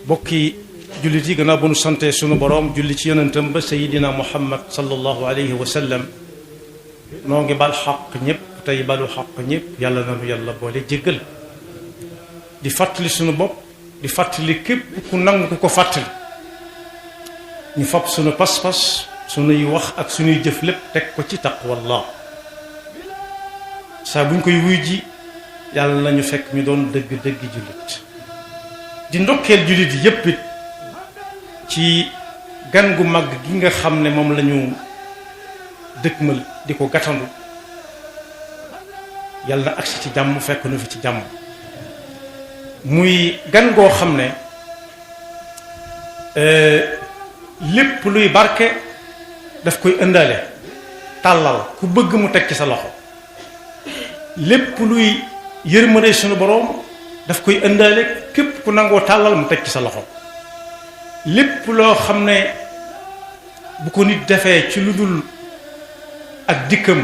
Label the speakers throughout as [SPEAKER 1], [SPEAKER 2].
[SPEAKER 1] bokki jullit yi gannaaw bu nu sante sunu boroom julli ci yonentam ba sayidina muhammad sallallahu alayhi wa sallam noo ngi bal xaq ñëpp tey balu xaq ñëpp yàlla nanu yàlla boole jéggal di fàttali sunu bopp di fàttali képp ku nangu ku ko fàttali ñu fab sunu pas-pas sunuy wax ak sunuy jëf lépp teg ko ci taqwallah saa buñ koy wuy ji yàlla nañu fekk ñu doon dëgg-dëgg jullit di ndokkeel jullit yépp it ci gan gu mag gi nga xam ne moom lañu dëkkmal di ko gàttandu yàlla na agsi ci jàmm fekk nu fi ci jàmm muy gan goo xam ne lépp luy barke daf koy ëndaale tàllal ku bëgg mu teg ci sa loxo lépp luy yërmande sunu boroom daf koy ëndaale képp ku nangoo tàllal mu teg ci sa loxo lépp loo xam ne bu ko nit defee ci lu dul ak dikkam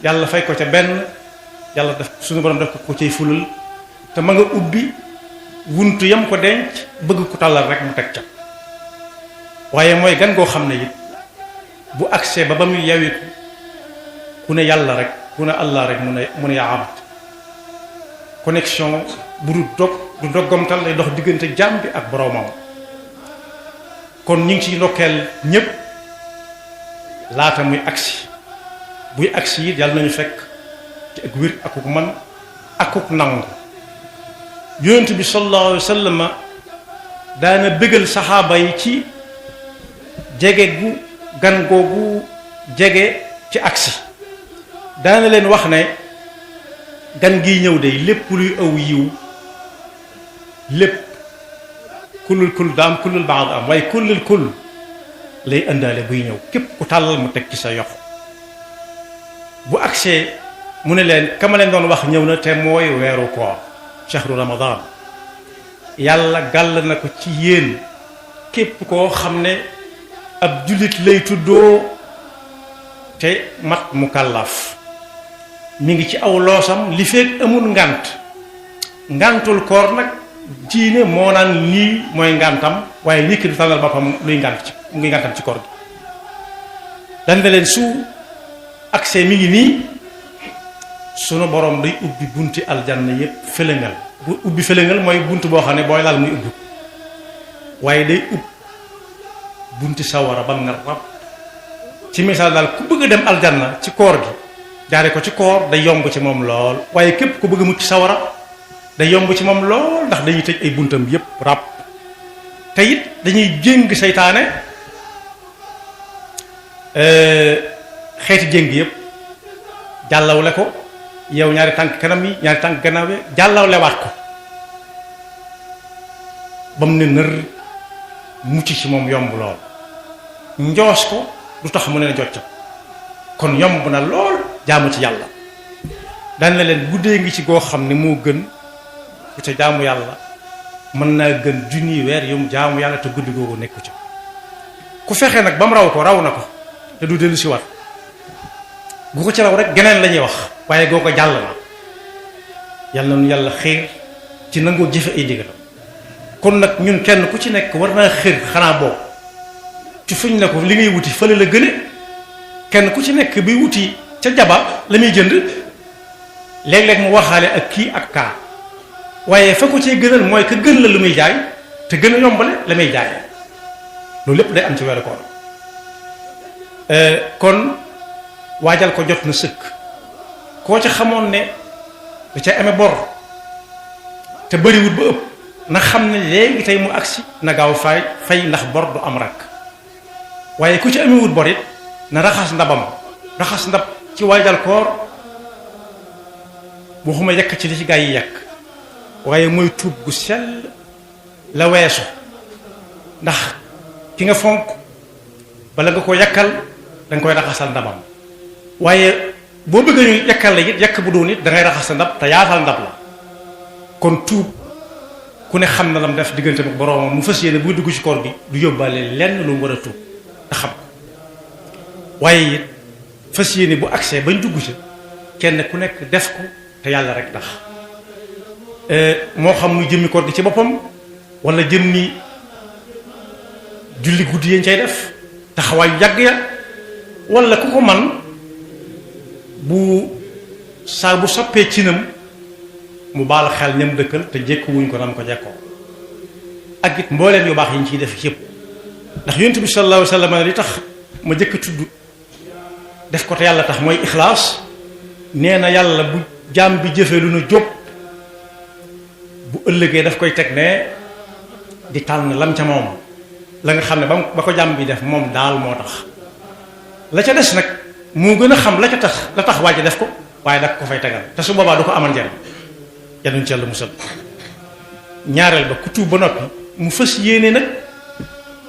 [SPEAKER 1] yàlla fay ko ca benn yàlla def sunu boroom def ko cay fulal te ma nga ubbi wuntu yam ko denc bëgg ku tàllal rek mu teg ca waaye mooy gan goo xam ne it bu agsee ba muy yawiku ku ne yàlla rek ku ne allah rek mu ne yaa abd connexion bu du doggamtal lay dox diggante jaam bi ak boroomam kon ñu ngi ciy ndokkeel ñépp laata muy agsi buy agsi it yàlla nañu fekk ci ak wér akuk man akuk nangu yonent bi sallallahu alayhi wa sallam daana bégal saxaaba yi ci jege gu gan googu jege ci agsi daana leen wax ne gan gi ñëw de lépp luy aw yiw lépp kullul kull daam kullul baax am waaye kullul kull lay ëndaale buy ñëw képp ku tàllal mu teg ci sa yox bu agsee mu ne leen kama leen doon wax ñëw na te mooy weeru koor shahru ramadan yàlla gàll na ko ci yéen képp koo xam ne ab jullit lay tuddoo te mat mu kàllaaf mi ngi ci aw loosam li fekk amul ngantul koor nag diine moo naan lii mooy ngantam waaye nit ki du tànnal boppam luy ngantam ci koor gi dañ ne leen su accès mi ngi nii sunu borom day ubbi bunti aljanna yépp fëlëngal bu ubbi fëlëngal mooy bunt boo xam ne booy laal muy ubbi waaye day ubb bunti sawara ba nga rab ci misaal daal ku bëgg a dem aljanna ci koor gi jaare ko ci koor day yomb ci moom lool waaye képp ku bëgg a mucc sawara day yomb ci moom lool ndax dañuy tëj ay buntam yépp rab te it dañuy jéng seytaane xeeti jéng yépp jàllawle ko yow ñaari tànk kanam yi ñaari tànk gannaaw yi jàllawlewaat ko ba mu ne nër mucc ci moom yomb lool njoos ko du tax mu ne na jot kon yomb na lool jaamu ci yàlla daan na leen guddee ngi ci goo xam ne moo gën ku ca jaamu yàlla mën naa gën junni weer yu mu jaamu yàlla te guddi googu nekku ca ku fexe nag ba mu raw ko raw na ko te du dellu si wat gu ko ci raw rek geneen la ñuy wax waaye goo ko jàll na yàlla nu yàlla xiir ci nangoo jëfe ay ndigalam kon nag ñun kenn ku ci nekk war naa xër xanaa boobu ci fuñ ne ko li ngay wuti fële la gëne kenn ku ci nekk bi wuti ca jaba la muy jënd léeg-léeg mu waxaale ak kii ak kaa waaye fa ko cee gënal mooy ka gën la lu muy jaay te gën a yombale la muy jaay loolu lépp day am ci weeru koor kon waajal ko jot na sëkk koo ca xamoon ne da ca amee bor te bëriwut ba ëpp na xam ne léegi tey mu agsi na gaaw fay ndax bor du am rakk waaye ku ci amewut bor it na raxas ndabam raxas ndab ci waajal koor waxuma yekk ci li ci gaa yi yekk waaye mooy tuub gu sell la weesu ndax ki nga fonk bala nga ko yakkal da nga koy raxasal ndabam waaye boo bëgg ñu yakkal la it yekk bu doon it da ngay raxas sa ndab te yaatal ndab la kon tuub ku ne xam na lam def diggante ak boroomam mu fas yéene buy dugg ci koor gi du yóbbaale lenn lu mu war a tuub te xam waaye it fas yéene bu agsee bañ dugg ci kenn ku nekk def ko te yàlla rek tax moo xam muy jëmmi koor gi ci boppam wala jëmmi julli guddi yañ cay def taxawaay yàgg ya wala ku ko man bu saa bu soppee cinam mu baal xel ñam dëkkal te jékku wuñ ko nam ko jekkoo ak it mbooleem yu baax yi ñu ciy def yëpp ndax yonent bi sallallahu alayhi wa sallam li tax ma jëkk tudd def ko te yàlla tax mooy ixlaas nee na yàlla bu jaam bi jëfee lu nu jóg bu ëllëgee daf koy teg ne di tànn lam ca moom la nga xam ne ba ko jaam bi def moom daal moo tax la ca des nag moo gën a xam la tax waaje def ko waaye dak ko fay tegal te su boobaa du ko amal njariñ yanuñ ci yàlla musal ñaareel ba ku tuub ba noppi mu fas yéene nag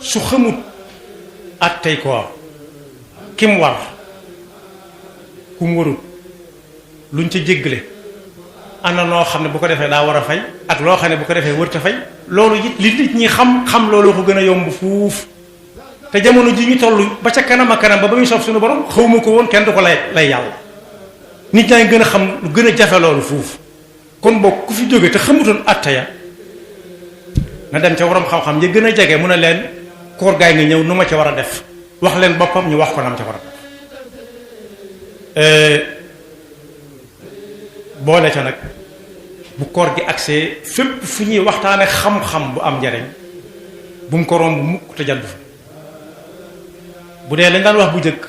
[SPEAKER 1] su xamut at tey koor kim war ku mu warul luñ ca jéggale ana noo xam ne bu ko defee daa war a fay ak loo xam ne bu ko defee wërta fay loolu it li nit ñi xam loolu ko gën a yomb fuuf te jamono ji ñu toll ba ca kanam a kanam ba muy soob suñu borom xawma ko woon kenn du ko lay yàlla nit ñaa ngi gën a xam lu gën a jafe loolu fuuf kon boog ku fi jóge te xamutoon attaya na dem ca waroom xam-xam ya gën a jege mu ne leen koor gaay nga ñëw nu ma ca war a def wax leen boppam ñu wax ko nam ca war a def boole ca nag bu koor gi agsee fépp fu ñuy waxtaane xam-xam bu am njariñ bu mu ko romb mukk te jàddu fa bu dee lañ daan wax bu njëkk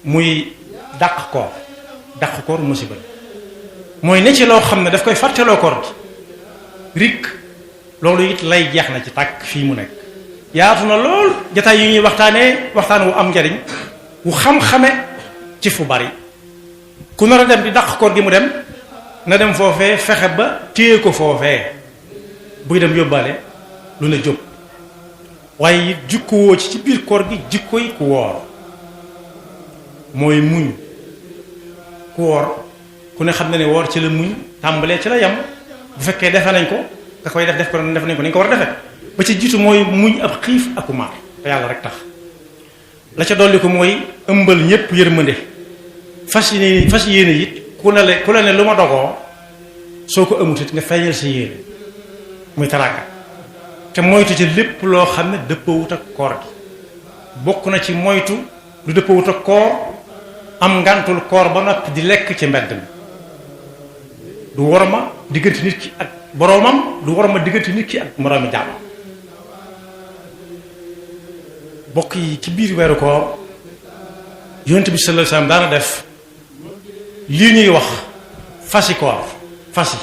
[SPEAKER 1] muy dàq koor musiba mooy ne ci loo xam ne daf koy fàtteloo koor gi rik loolu it lay jeex na ci tàkk fii mu nekk yaatu na lool jataay yu ñuy waxtaan wu am njariñ wu xam-xame ci fu bari ku nar a dem di dàq koor gi mu dem na dem foofee fexe ba téye ko foofee buy dem yóbbaale lu ne jóg waaye it jikko ci biir koor gi jikko yi ku woor mooy muñ ku woor ku ne xam na ne woor ci la muñ tàmbalee ci la yam bu fekkee defe nañ ko nga koy def ko def nañ ko ni ñu ko war a defe ba ci jiitu mooy muñ ab xiif ak u maar te yàlla rek tax la ca dolli ko mooy ëmbal ñépp yërmande fas yéene it ku la ne lu ma dogoo soo ko ëmut it nga feeñal sa yéene muy taraaka te moytu ci lépp loo xam ne dëppawut ak koor gi bokk na ci moytu lu dëppawut ak koor am ngantul koor ba noppi di lekk ci mbedd mi du worma diggante nit ki ak boroomam du worma diggante nit ki ak moroomi jaamam bokk yi ci biir weeru koor yonent bi sallallahu alayhi wasallam daana def lii ñuy wax fasi koor fasi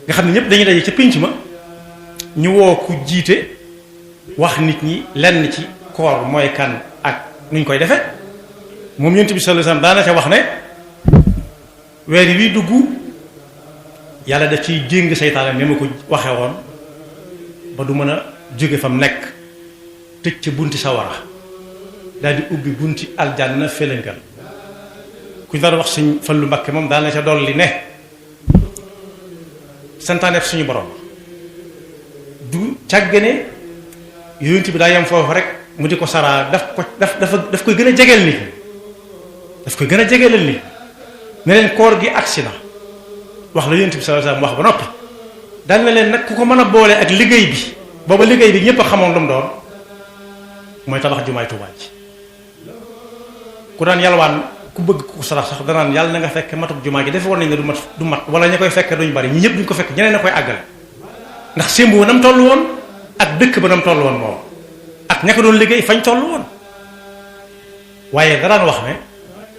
[SPEAKER 1] nga xam ne ñëpp dañuy daje ca pénc ma ñu woo ku jiite wax nit ñi lenn ci koor mooy kan ak nuñ koy defe moom yonent bi sallallahu alayhi wasallam daana ca wax ne weer wi dugg yàlla daf ciy jéng seytaane ni ma ko waxe woon ba du mën a jóge fam nekk tëj ca bunti sawara daal di ubbi bunti aljanna félengal ku ñu daan wax suñ Fallu Mbakke moom daal na ca dolli ne santaaneef suñu borom du càggane yonent bi daa yem foofu rek mu di ko saraa daf koy gën a jegeel nit daf koy gën a jegeelal nit ne leen koor gi agsi na wax la yonent bi sallallahu alayhi wasallam wax ba noppi daal na leen nag ku ko mën a boole ak liggéey bi booba liggéey bi ñëpp a xamoon lu mu doon mooy tabax jumaay Tuubaa ji ku daan yalwaan ku bëgg ku sarax sax danaan yàlla na nga fekk matuk jumaa gi defe woon nañ ne du mat wala ña koy fekk duñ bari ñi ñëpp duñ ko fekk ñeneen na koy àggale ndax sémbu ba nam toll woon ak dëkk ba nam toll woon moom ak ña ko doon liggéey fañ toll woon waaye da daan wax ne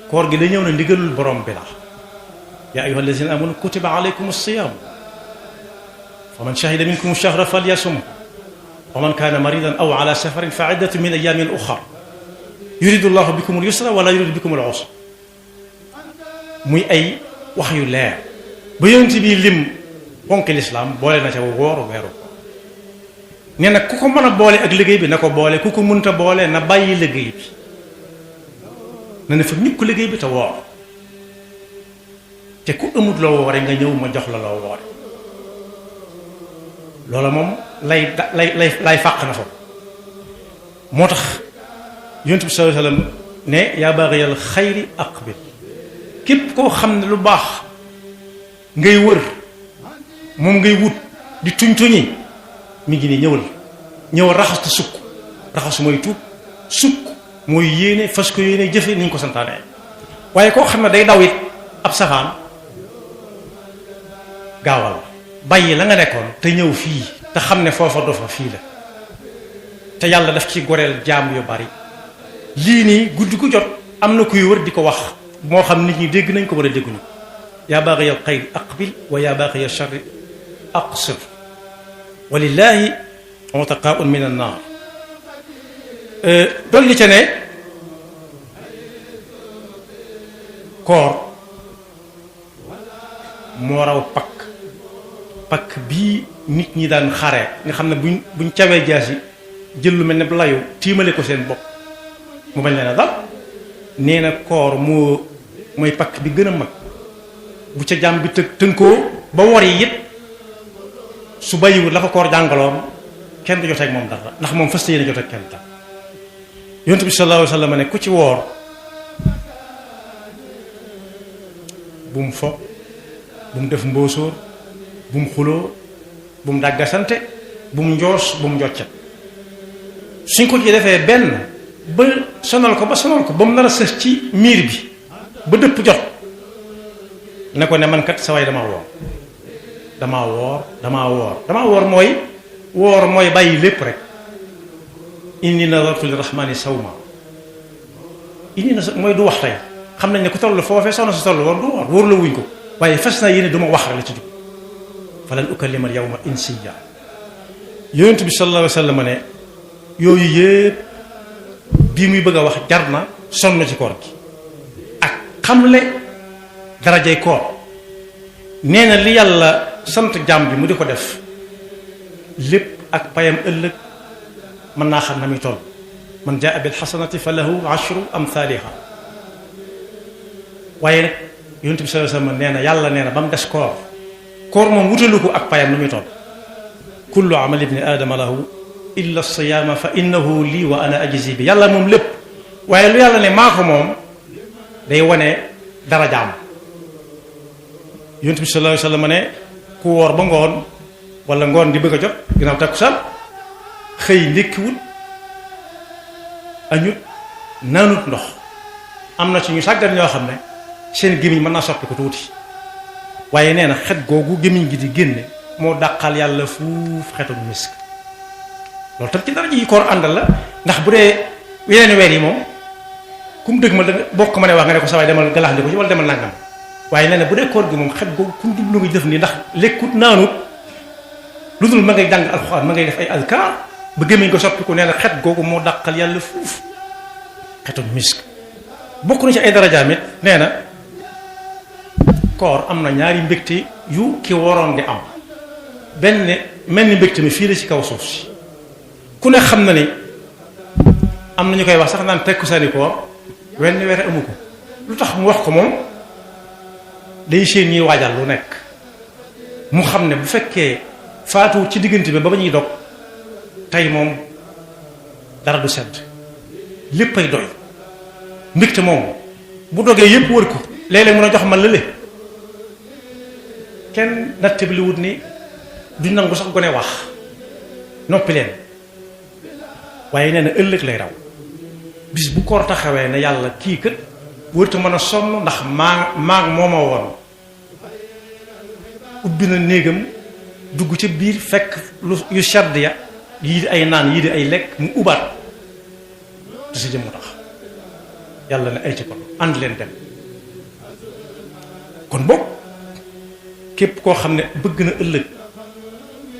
[SPEAKER 1] koor gi da ñëw na ndigalul borom bi la yaa ayyuha allazina amanu kutiba alaykum as-siyam fa man shahida minkum ash-shahra falyasum wa man kana maridan aw ala safarin fa iddatu min ayamin ukhra yuridu llahu bikum al-yusra wala yuridu bikum al-usra muy ay wax yu leer ba yonent bi lim ponk lislaam boole na ca wooru weeru nee na ku ko mën a boole ak liggéey bi na ko boole ku ko mënta boole na bàyyi liggéey bi na ne fa ñukk liggéey bi te woor te ku amut loo woore nga ñëw ma jox la loo woore loola moom lay fàq na fa moo tax yonent bi sallallahu alayhi wasallam ne yaa baaxiyal xayri aqbil képp koo xam ne lu baax ngay wër moom ngay wut di tuñ-tuñi mi ngi nii ñëwal raxastu sukk raxasu mooy tuub sukk mooy yéene fas ko yéene jëfe ni ñu ko santaane waaye koo xam ne day daw it ab safaan gaawal bàyyi la nga nekkoon te ñëw fii te xam ne foofa dofa fii la te yàlla daf ci goreel jaam yu bari lii nii guddi gu jot am na kuy wër di ko wax moo xam nit ñi dégg nañ ko wala dégguñu yaa baaxiya al xayri aqbil wa yaa baaxiya charri aqsir walillahi utaqaun min an naar dolli ca ne koor moo raw pakk bii nit ñi daan xare nga xam ne buñ cawee jaas yi jël lu mel ne layu tiimale ko seen bopp mu bañ leen a dal nee na koor mooy pakk bi gën a mag bu ca jàmm bi tënkoo ba wor yi it su bàyyiwul la ko koor jàngaloon kenn du joteeg moom dara ndax moom fas yéene joteeg kenn dara yonent bi sallallahu alayhi wa sallam ne ku ci woor bu mu fo bu mu def mbóosóor bu mu xuloo bu mu dàggasante bu mu njoos bu mu njoccat suñ ko ci defee benn ba sonal ko ba mu nar a sës ci miir bi ba dëpp jot ne ko ne man kat sa waay damaa woor mooy bàyyi lépp rek inni nadartu lirrahmani sawma mooy du wax tey xam nañ ne ku toll foofee soxna si toll woon du wóor la wuñ ko waaye fas naa yéene du ma wax rek la ci jug falan ukallima al yawma insiya yonent bi sallallahu alayhi wa sallam ne yooyu yëpp bii muy bëgg a wax jar na sonn ci koor gi ak xamle darajay koor nee na li yàlla sant jàmm bi mu di ko def lépp ak payam ëllëg mën naa xam na muy toll man jaa bil xasanati fa lahu ashru amthaliha waaye nag yonent bi sallallahu alayhi wasallam nee na yàlla nee na ba mu des koor moom wutalu ko ak payam lu muy toll kullu amali ibni aadama lahu illa siyaama fa innahu lii wa ana ajzi bi yàlla moom lépp waaye lu yàlla ne maa ko moom day wane darajaam yonent bi sallallahu alayhi wasallam ne ku woor ba ngoon wala ngoon di bëgg a jot ginnaaw takkusaan xëy ndékkiwut añut naanut ndox am na ci ñu sàggan ñoo xam ne seen gémmiñ mën naa soppi ko tuuti waaye nee na xet googu gémmiñ gi di génne moo dàqal yàlla fuuf xetum misk loolu tam ci dara ji koor àndal la ndax bu dee yeneen weer yi moom ku mu dëgg ma boo ko mënee wax nga ne ko sa waay demal galax ko ci wala demal nangam waaye nee na bu dee koor gi moom xet googu ku mu jublu nga def nii ndax lekkut naanut lu dul ma ngay jàng alxuraan ma ngay def ay azkaar ba gémmiñ ko soppi ko nee na xet googu moo dàqal yàlla fuuf xetum misk bokk na ci ay darajaam it nee na koor am na ñaari mbégte yu ki waroon di am benn mel ni mbégte mi fii la ci kaw suuf si ku ne xam na ni am na ñu koy wax sax naan tekkusaani koor wenn weer amu ko lu tax mu wax ko moom day seen ñuy waajal lu nekk mu xam ne bu fekkee faatu ci diggante bi ba ñuy dog tey moom dara du sedd léppay doy mbégte moom bu dogee yépp wër ko léeg-léeg mën a jox man lële kenn nattable wut ni duñ nangu sax gone wax noppi leen waaye nee na ëllëg lay raw bis bu koor taxawee ne yàlla kii kat wërta mën a sonn ndax maag mooma woon ubbi na néegam dugg ca biir fekk lu yu sedd ya yii di ay naan yii di ay lekk mu ubaat te si jëm mu tax yàlla ne ay ci kon ànd leen dem kon bokk képp koo xam ne bëgg na ëllëg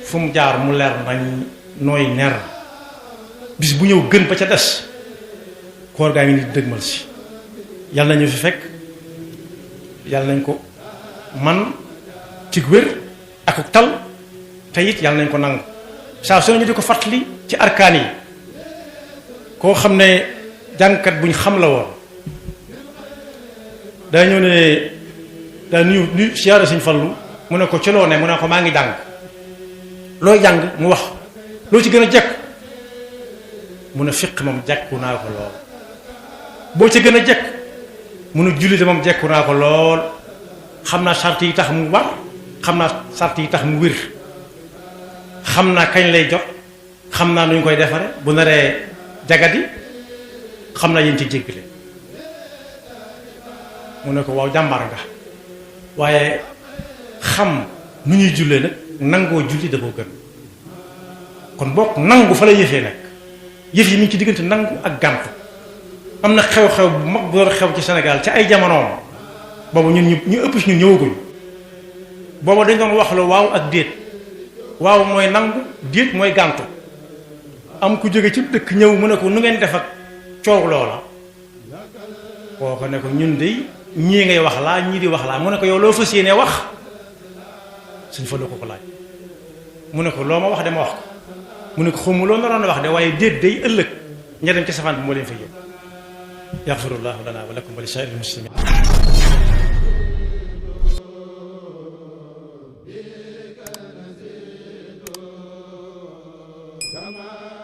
[SPEAKER 1] fu mu jaar mu leer nañ nooy ner bis bu ñëw gën ba ca des koor gaa ngi nit dëgmal si yàlla nañu fi fekk yàlla nañ ko man ci wér ak tal te it yàlla nañ ko nangu saa su ñu di ko fàttali ci arkaan yi koo xam ne jàngkat buñ xam la woon daa ñëw ne daa nuyu siyaare Sëñ Fallu mu ne ko ci loo ne mu ne ko maa ngi jàng looy jàng mu wax loo ci gën a jekk mu ne fiq moom jekku naa ko lool boo ci gën a jekk mu ne julli de moom jekku naa ko lool xam naa sart yi tax mu war xam naa sart yi tax mu wér xam naa kañ lay jot xam naa nu ñu koy defare bu naree jagadi xam naa yéen ci jéggale mu ne ko waaw jàmbaar nga waaye xam nu ñuy jullee nag nangoo julli da koo gën kon bokk nangu fa la yëfee nag yëf yi mi ngi ci diggante nangu ak gàntu am na xew-xew bu mag bu doon xew ci Sénégal ci ay jamonoom boobu ñun ñu ëpp si ñun ñëwaguñ booba dañ doon wax la waaw ak déet waaw mooy nangu déet mooy gàntu am ku jóge ci dëkk ñëw mu ne ko nu ngeen def ak coow loola kooku ne ko ñun de ñii ngay wax laa ñii di wax laa mu ne ko yow loo fas yéene wax suñ fa la ko laaj mu ne ko loo ma wax de ma wax ko mu ne ko xamu loo naroon wax de waaye déet day ëllëg ña dem ci safaan bi moo leen fa yóbbu yaxfirullahu lana wa lakum wa li saa'iril muslimin
[SPEAKER 2] Come on.